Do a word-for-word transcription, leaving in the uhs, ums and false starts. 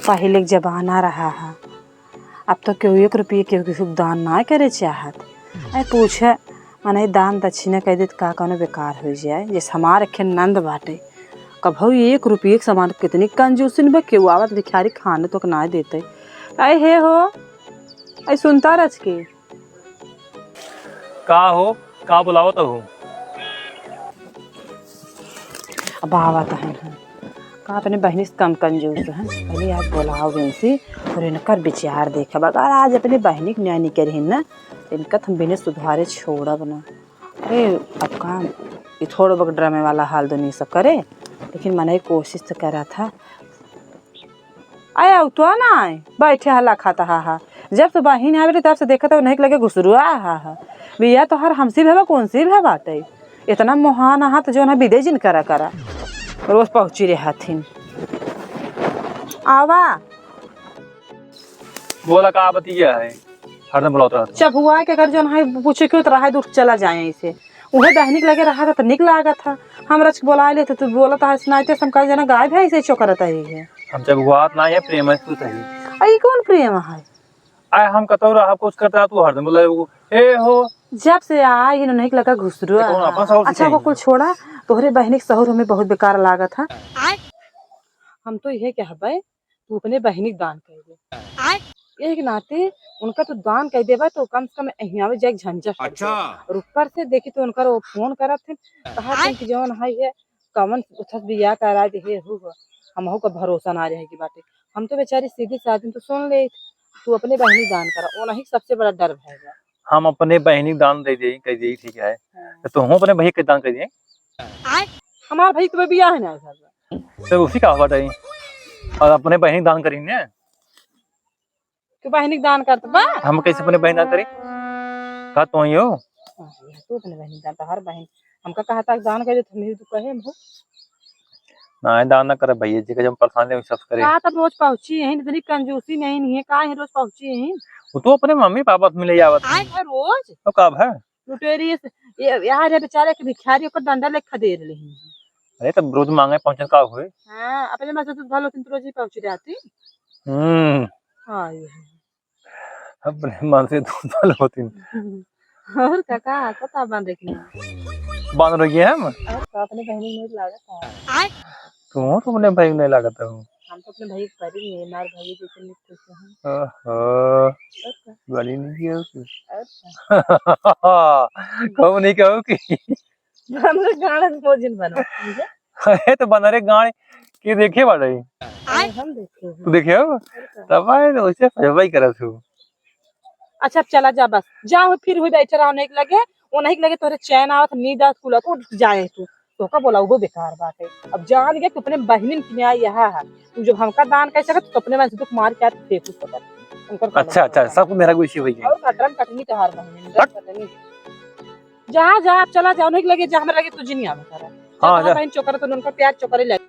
पहिले के जमाना रहा है, अब तो केहू एक रुपये केहू के दान ना करे चाहत। अरे पूछे, मने दान दक्षिणा कह देत का कौनो बेकार हो जाए, जैसे हमार एक नंद बाटे, कभऊ एक रुपये के सामान कितनी कंजूसिन बा, केहू आवत भिखारी खाने तो ना देते। अरे हे हो, अरे सुनता रच के। का हो, का बुलावत हो? अब आवत है, हाँ। का अपने बहिनी से कम कंजूस है? पहले आज बुलाओ इनसे और इनकर विचार देखब। अगर आज अपने बहिनी के न्याय नहीं करी ना, तो इनका तो हम बिना सुधारे छोड़ब ना। अरे, अब का, ये थोड़ा बहुत ड्रामे वाला हाल दुनिया सब करे, लेकिन मने कोशिश तो करा था। आया, उ तो ना आए, बैठे हल्ला खाता हा, हा। जब से बहिन आवे रही, तब से देखत है, उन्हें के लगे घुसरुआ हा, हा। बिया तो हर हमसी भेबा, कौन सी भेबा बाटे? इतना मोहान हा, तो जो ना विदे जिन करा, करा। रोज पहुँची रहे हथिन। आवा। बोला, का बतिया है? हरदम बुलावत रहत हो। चबुआ के अगर जौन है पूछे क्यों तो रहा दूर चला जाए ऐसे। उहे बहिनी के लगे रहा था तो निक लागत था। हम रच के बोला लेते तो बोलत है सुनाते हम कह जना गाय भैंस ऐसे चोकरत है ये। हम चबुआत ना है, प्रेम है तू सही। आ ई कौन प्रेम है? आय हम कतौ रहा कुछ करता तू हरदम बोला वो, "ए हो।" जब से आई इन्होंने के लगा घुसरुआ। तो कौन अपन सहुर अच्छा सिखाई वो है? कुल छोड़ा, तोहरे बहिनी के सहुर हमें बहुत बेकार लागत है। हम तो ये कहबे तू अपने बहिनी के दान कइ दे। आय। एक नाते उनका तू दान कइ देबा तो कम से कम हियावे जाए झंझट हटे। अच्छा। और ऊपर से देखी तो उनकर वो फोन करत है, कहत है कि जौन है ये कवन उथस बिया करा दे हे हु हो, हमहू का भरोसा ना रहे की बाटे। हम तो बेचारी सीधी सादी तो सुन ले, तू अपने बहिनी दान करा, ओनही सबसे बड़ा डर भय बा। हम अपने बहिनी दान दे दे, कह दे ठीक है। हाँ। तो तू अपने भाई के दान कर दे। आय। हमार भाई तो बिया है ना घर में। तो उसी का बात है। और अपने बहिनी दान करी ने। तू बहिनी के दान करत बा? हम कैसे अपने बहिनी दान करी? का तू ही हो? हाँ, तू अपने बहिनी दान, तो हर बहिन हमका कहा था दान करे तो हम ही तो कहे हम हो। ना, दान ना करे भैया जी, के जब परेशान ले सब करे। का तब रोज पहुँची यहीं, इतनी कंजूसी नहीं, नहीं है, का है रोज पहुँची यहीं? वो तो अपने मम्मी पापा से मिले आवत है। आय है रोज? तो का भा? लुटेरी से, ये, यार, ये बेचारे के भिखारी ओकर डंडा लेखा दे रहे हैं। अरे, तब रोज मांगे पहुंचन का हुए? हाँ, अपने में से तो भलो तुम तो रोज ही पहुंच जाती। हम्म। हाँ, ये है। अपने मन से दूध भलो होती। और का, का, का, का बांध रखी है? बांध रखी है हम? और का, अपने बहनी नहीं लागत है। तू तो अपने भाई नहीं लागत हो। हम तो अपने भाई के परी नहीं, हमारे भाई जैसे नहीं खुश हैं। ओहो, और का? बड़ी नहीं है उसकी। और का? कहू नहीं कहू कि बनरे गाड़ भोजन बनो, समझे? अरे तो बनरे गाड़ के देखे बाड़े। अरे हम देखे हैं। तू देखे हो? और का? तब आए तो वैसे फजवाई करत हो। अच्छा, अब चला जा बस। जा हो, फिर हुई बैठे रहो, नहीं लगे, वो नहीं लगे तोरे चैन आवत, नींद आवत, कुलत, उठ जाए तू। तोका बोला, वो बेकार बात है। अब जान गए, तू अपने बहिनिन के न्याय यहाँ है। तू जब हमका दान कर सकत, तो अपने मन से दुख मार के फेंक सकत। उनकर अच्छा, अच्छा, सब मेरा को इसी हुई है। और कटरन कटनी तोहार बहिनिन, हट। कटनी। जा, जा, अब चला जा, नहीं लगे, जा, हमें लगे तू जिनिया में करा। हाँ, जा। बहन चोकर, तो उनका प्यार चोकर ही लगे।